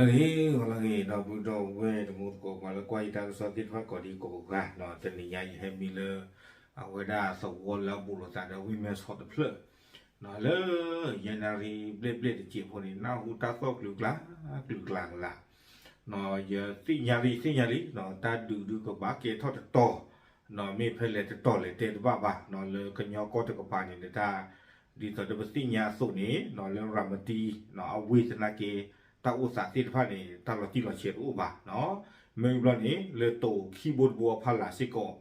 ဂီၤလၢအဂ့ၤ ဒီပုၢ်ဒီဝဲၢ်တံၤသကိး ပှၤလၢကွၢ်ယတၢ်ကစီၣ်သ့ၣ်တဖၣ်ကိးဒံကိးဂၤ, တနံၤညါယဟဲမံလၢ အဝဲဒၣ်သဝီလၢအဘူးလိာ်သးဒီး ဝ့ၢ်မဲၢ်ဆီးတဖျၢၣ်, လၢယဲၢ်နၣ်ရံၣ်ဘျဲၣ်ဘျဲၣ်တစဲးဖိန့ၣ် နၢ်ဟူတၢ်သီၣ်ကျူၤကျါ ကျူၤကျါကလာ်, ယသ့ၣ်ညါလံ သ့ၣ်ညါလံ တၢ်ဒုးဒုးကဘၣ်ကဲထီၣ်တတီၤ, မ့ၢ်ဖဲလဲၣ်တတီၤလဲၣ်တဲတဘၣ်ဘၣ်, လၢကညီကီၢ်တကပၤန့ၣ်ဒီး ဒ်သိးဒီးပသ့ၣ်ညါအသိးန့ၣ် လၢရၤမတံ အဝ့ၢ်သနာ်က့ တၢ်အိၣ်သးသ့ၣ်တဖၣ်န့ၣ် တၢ်လီၤတံၢ်လီၤဆဲးတအိၣ်ဘၣ်, မ့ၢ်ဘျီန့ၣ် လၢတိၤခံဘိတဘိအဖီလာ်စ့ၢ်ကီး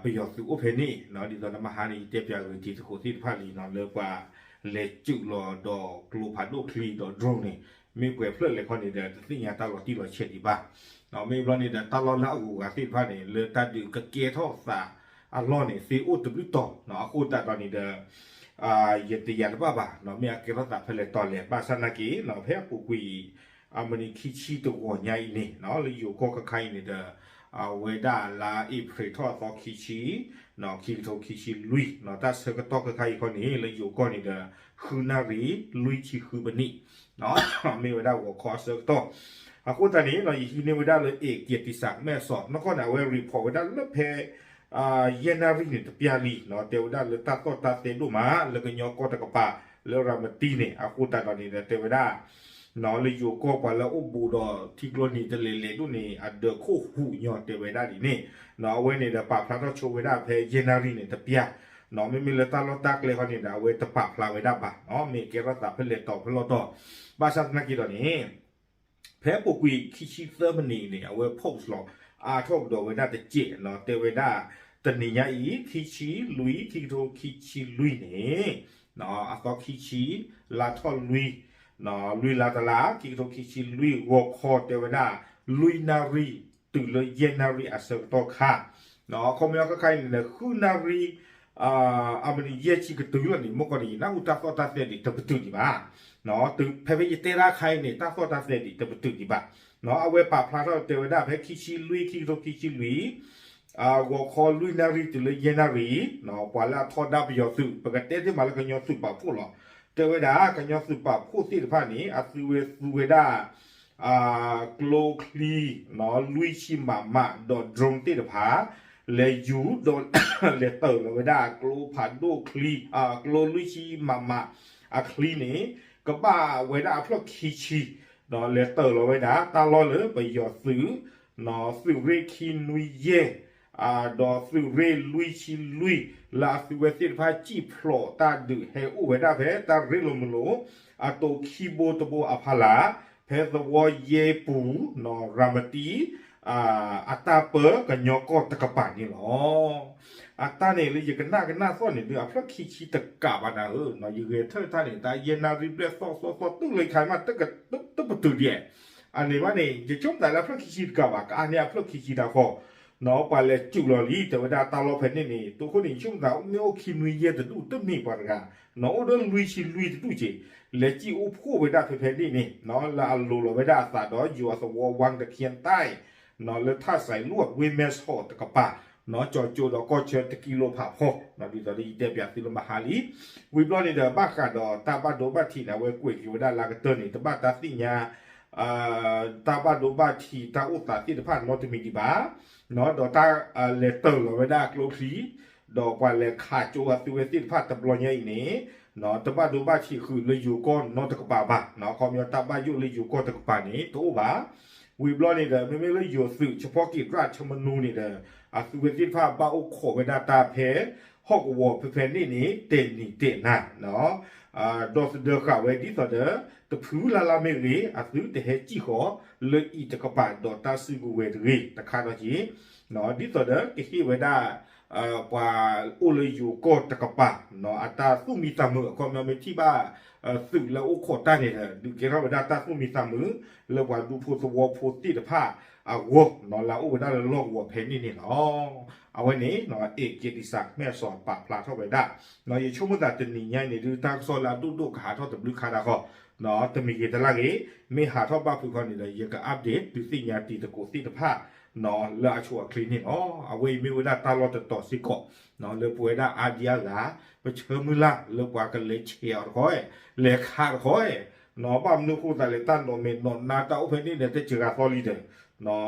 ပယီၤသုးအိၣ်ဖဲန့ၣ်, ဒ်သိးဒီးမဟါန့ၣ် ယတဲပၠးဂ့ၤတံၤသကိးသ့ၣ်တဖၣ်လံ လၢပှၤလဲၤစုးလီၤဒီးကျိဖးဒိၣ်ချံဒီး drone န့ၣ် မ့ၢ်ပှဲၤဖျၢၣ်လဲၣ်ခီန့ၣ်ဒီး တသ့ၣ်ညါတၢ်လီၤတံၢ်လီၤဆဲးဒံးဘၣ်, မ့ၢ်ဘျီန့ၣ်ဒီး တၢ်လီၢ်လၢအဂုၤအဂၤသ့ၣ်တဖၣ်န့ၣ် လၢတၢ်ဒုးကကဲထီၣ်သးအလီၢ်န့ၣ် သ့အိၣ်တဘျုးတီၤ, အဃိသတးဒီးန့ၣ်ဒီး ယတယာ်တဘၣ်ဘၣ်, မ့ၢ်အကဲထီၣ်သးဖဲလဲၣ်တီၤလဲၣ် ဘၣ်ဆၣ်သနာ်က့ ဖဲအပူၤကွံာ် အမနံၤခံဆံတဂီၤညါအံၤန့ၣ် လၢယိၤကီၢ်ခဲခါအံၤန့ၣ်ဒီး အဝဲဒၣ်လါအ့ဖြ့ၣ်ထီၣ်အသီခံဆံ ခံကထိခံဆံလွံၢ် တၢ်ဆၢကတီၢ်ခဲခါအံၤခီန့ၣ် လၢယိၤကီၢ်န့ၣ်ဒီး ဃုနၣ်ရံၣ်လွံၢ်ဆံဃုမံးနံး မ့ၢ်ဝဲဒၣ်ဂီၤခီအဆၢကတီၢ်, အဃိသတးန့ၣ် ယဟံးန့ၢ်ဝဲဒၣ်လၢ အ့ၣ်က့ၤတံၤစၢ်မဲၢ်စီး နီၢ်ကီၢ်န့ၣ် အဝဲ report ဝဲဒၣ်လၢဖဲ ယဲၢ်နၣ်ရံၣ်န့ၣ်တပျၢ်လံ, တဲဝဲဒၣ်လၢတၢ်သီၣ်တၢ်သဲဒိၣ်မး လၢကညီကီၢ်တကပၤ လၢရၤမတံန့ၣ် အဃိသတးဒီးန့ၣ်ဒီး တဲဝဲဒၣ် လၢယိၤကီၢ်ပှၤလၢအအိၣ်ဘူးဒီးထံကျိနံၤတလဲၤလဲၤဒိၣ်န့ၣ် အဒၢးခိၣ်ဟူးညီတဲဝဲဒၣ်ဒ်န့ၣ်, အဝဲန့ၣ်ဒီးပာ်ဖျါထီၣ်ဆိဝဲဒၣ်ဖဲယဲၢ်နၣ်ရံၣ်န့ၣ်တပျၢ်, မ့မ့ၢ်လၢတၢ်လီၢ်တၢ်ကျဲခီန့ၣ်ဒီး အဝဲတပာ်ဖျါဝဲဒၣ်ဘၣ်, မ့ၢ်ကဲထီၣ်သးဖဲလဲၣ်တီၤဖဲလဲၣ်တီၤ, ဘၣ်ဆၣ်သနာ်က့ဒီးန့ၣ် ဖဲအပူၤကွံာ်ခံဆံသၢမံးနံးအံၤန့ၣ် အဝဲ post လီၤ အါထီၣ်ကဒီးဝဲဒၣ်တစဲးနီၤ တဲဝဲဒၣ် တနံၤညါအံၤ ခံဆံလွံၢ် ခံကထိခံဆံလွံၢ်န့ၣ် အသီခံဆံ လါထီၣ်လွံၢ် လွံၢ်လါတလါ ခံကထိခံဆံလွံၢ် ဂီၤခီတဲဝဲဒၣ် လွံၢ်နၣ်ရံၣ် တုၤလၢယဲၢ်နၣ်ရံၣ်အဆၢကတီၢ်ခါ ခီပညီခဲခါအံၤန့ၣ် ဃုနၣ်ရံၣ် အမနံၤယဲၢ်ဆံကတုၤလီၤန့ၣ် မ့ၢ်ကီးန့ၣ် ယနၢ်ဟူတၢ်သီၣ်တၢ်သဲဒံးတပတုာ်ဒံးဘၣ်, တုၤဖဲဖဲယတဲတၢ်ခါအံၤန့ၣ် တၢ်သီၣ်တၢ်သဲဒံးတပတုာ်ဒံးဘၣ်, အဝဲပာ်ဖျါထီၣ်တဲဝဲဒၣ်ဖဲခံဆံလွံၢ် ခံကထိခံဆံလွံၢ် ဂီၤခီလွံၢ်နၣ်ရံၣ်တုၤလၢယဲၢ်နၣ်ရံၣ် ပှၤလၢအထီဒါပယီၤသုး ပကတဲသ့မးလၢကညီသုးပာ်ဖှိၣ်လီၤ. တဲဝဲဒၣ် ကညီသုးပာ်ဖှိၣ်သ့ၣ်တဖၣ်န့ၣ် အသုဝဲသူဝဲဒၣ် ကျိချံ လွံၢ်ဆံမးမး ဒီး drone သ့ၣ်တဖၣ် လဲၤယူၤဒီး လဲၤတၢၢ်လီၤဝဲဒၣ်ကျိဖးဒိၣ်ချံ ကျိလွံၢ်ဆံမးမး အချံန့ၣ် ကဘၣ်ဝဲဒၣ်အဖျၢၣ်ခံဆံ ဒီးလဲၤတၢၢ်လီၤဝဲဒၣ် တၢ်လီၢ်လၢပယီၤသုး သုးရ့ၣ်ခံနွံယဲၢ် ဒီးသုးရ့ၣ်လွံၢ်ဆံလွံၢ် လၢအသုဝဲသ့ၣ်တဖၣ်စံၣ်ဖျိးတၢ်ဒုးဟဲအိၣ်ဝဲဒၣ်ဖဲ တၢ်ရ့လိာ်မုာ်လိာ် အတိၤခံဘိတဘိအဖီလာ် ဖဲသဝီယဲၢ်ပူၤ ရၤမတံ အတၢ်ပၢကညီကီၢ်တကပၤန့ၣ်လီၤ. အတၢ်န့ၣ်လၢယကနၣ်ကနၣ်သီၣ်န့ၣ် ဒုးအဖျၢၣ်ခံဆံတကးဘၣ်နၤဧၢ, ယဂဲၤထၢၣ်တၢ်န့ၣ် တၢ်ယဲၢ်နၣ်ရံၣ်ဘျဲၣ်သီၣ်သီၣ်သီၣ်တုၤလၢခါမး တပတုာ်ဒံး, အန့ၣ်ဘၣ်န့ၣ် ယဆိကမိၣ်သးလၢအဖျၢၣ်ခံဆံတကးဘၣ် ကအါန့ၢ်အဖျၢၣ်ခံဆံတၢ်ဃီ ပှၤလဲၤစူးလီၤလံ တဲဝဲဒၣ်တၢ်လီၢ်ဖဲန့ၣ်န့ၣ် တိခိၣ်န့ၣ် ယဆိကမိၣ်သးမ့ၢ်အိၣ်ခံနွံယဲၢ်တဒူၣ် တမ့ၢ်ပှၤတဂၤ, အိၣ်ဒီးလွံၢ်ဆံလွံၢ်တဒူၣ်က့ၤ လဲၤစံၣ်အိၣ်ဖှိၣ်ဝဲဒၣ်ဖဲဖဲန့ၣ်န့ၣ် လၢအလိၤလီၤဝဲဒၣ်အသးဒီးယိၤအသဝီ ဝၣ်တခ့ၣ်တၢ် လၢထၣ်စဲးလူၣ် ဝ့ၢ်မဲၢ်ဆီးတကပၤ ကၠီၤကၠိဒီးကီၢ်ဆၢတကံလိဖးဖီ ဒ်သိးဒီးယတဲပၠးသုလၢမဟါလံ, ဝံၤဘျီန့ၣ်ဒီး ဘၣ်ဃးဒီးတၢ်ဘၣ်ဒိဘၣ်ထံးန့ၣ် အဝဲကွဲးက့ၤဝဲဒၣ်လၢအကတၢၢ်န့ၣ် တဘၣ်တၢ်သ့ၣ်ညါ တၢ်ဘၣ်ဒိဘၣ်ထံးတၢ်အိၣ်သးသ့ၣ်တဖၣ်နီတမံၤဒံးဘၣ်, ဒီးတၢ်လဲၤတၢၢ်လီၤဝဲဒၣ်ကျိချံ ဒီးပှၤလဲၤခးကၠိအသုဝဲသ့ၣ်တဖၣ်တဘျီညါအံၤန့ၣ် တဘၣ်ဒိဘၣ်ထံးဃုာ်လၢယိၤကီၢ်နီတကပၤဘၣ်, ခီပညီတၢ်ဘၣ်ယိၣ်လၢယိၤကီၢ်တကပၤန့ၣ် တအိၣ်ဘၣ်. ဝံၤဘျီန့ၣ်ဒီး မ့မ့ၢ်လၢယိၤသုး ဆဖီကံးရၣ်ထမနူန့ၣ်ဒီး အသုဝဲသ့ၣ်တဖၣ်ဘၣ်အိၣ်ခိးဝဲဒၣ်တၢ်ဖဲ ဟီၣ်ကဝီၤဖဲဖဲန့ၣ်န့ၣ် တဲာ်နံၤတဲာ်နၤ ဒီသဒၢဃာ်ဝဲဒ်သိးဒီး တဖုလၢ်လၢ်မ့ၢ်ဂ့ၤ အသုတဟဲစံၣ်ဃီၤ လၢအံၤတကပၤဒီးတၢ်စုကဝဲၤတဂ့ၤ တခါဒီးက့ၤ ဒ်သိးဒီးကဟ့ၣ်ဝဲဒၣ် ပှၤအိၣ်လၢယိၤကီၢ်တကပၤ အတၢ်သူၣ်မံသးမုာ် အခီပညီမ့ၢ်ထံၣ်ဘၣ် သုးလၢအိၣ်ခိးတၢ်န့ၣ်ဒီး ဒုးကဲထီၣ်ဝဲဒၣ်တၢ်သူၣ်မံသးမုာ် လၢပှၤဒူဖိသဝီဖိသ့ၣ်တဖၣ်အဂီၢ် လၢအအိၣ်ဝဲဒၣ်လၢလီၢ်ကဝီၤဖဲန့ၣ်န့ၣ်လီၤ. အဝဲန့ၣ် အ့ၣ်က့ၤတံၤစၢ်မဲၢ်စီၤပာ်ဖျါထီၣ်ဝဲဒၣ် ယဆိကမိၣ်သးတနံၤညါအံၤန့ၣ် ဒုးတၢ်ကစီၣ်လၢအဒိၣ်ဒိၣ်ကဟးထီၣ်တဘျုးခါဒၣ်ဃီ တမံၤဂ့ၤတလၢ်ဂ့ၤ မ့ၢ်ဟးထီၣ်ဘၣ်ဖုးခီန့ၣ်ဒီး ယက update ဒုးသ့ၣ်ညါတံၤသကိးသ့ၣ်တဖၣ် လၢအဆိအချ့န့ၣ်လီၤ. အဝဲအံၤမ့ၢ်ဝဲဒၣ်တၢ်လီၢ်တတီၤစ့ၢ်ကီး လၢပဝဲဒၣ်အါဒံအါဂၤ ပဆၢမုၢ်လၢ်လၢပှၤကလဲၤဆဲးအီၤတခီ လဲၤခးတခီ ဘၣ်မနုၤအဃိသတးလဲၣ် တၢ်နီၣ်မဲာ်နီၣ်နါတၢ်အိၣ်ဖဲန့ၣ်ဒီး တစှၤသီလံ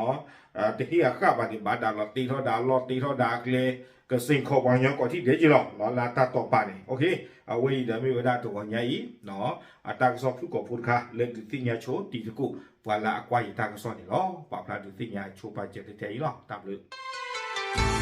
ဒီး တဟ့ၣ်အဃၣ်ဘၣ်န့ၣ် ဘၣ်ဒၣ်လီၤတ့ထီၣ်ဒၣ်အလီၢ် တ့ထီၣ်ဒၣ်အကျဲ ကစ့ၢ်ကီးပှၤကညီကိးထံၣ်ဒဲးက့ၤလီၤ လၢတၢ်တီၢ်ပာ်န့ၣ် လၢအံၤဒီးမ့ၢ်ဝဲဒၣ်တဂီၤညါအံၤ အတၢ်ကစီၣ်ဖုၣ်ကိာ်ဖိတခါ လၢဒုးသ့ၣ်ညါဆိတံၤသကိး ပှၤလၢအကွၢ်ယတၢ်ကစီၣ်န့ၣ်လီၤ. ပာ်ဖျါဒုးသ့ၣ်ညါဆိပာ်စၢၤတထဲအံၤလီၤ. တၢ်ဘျုး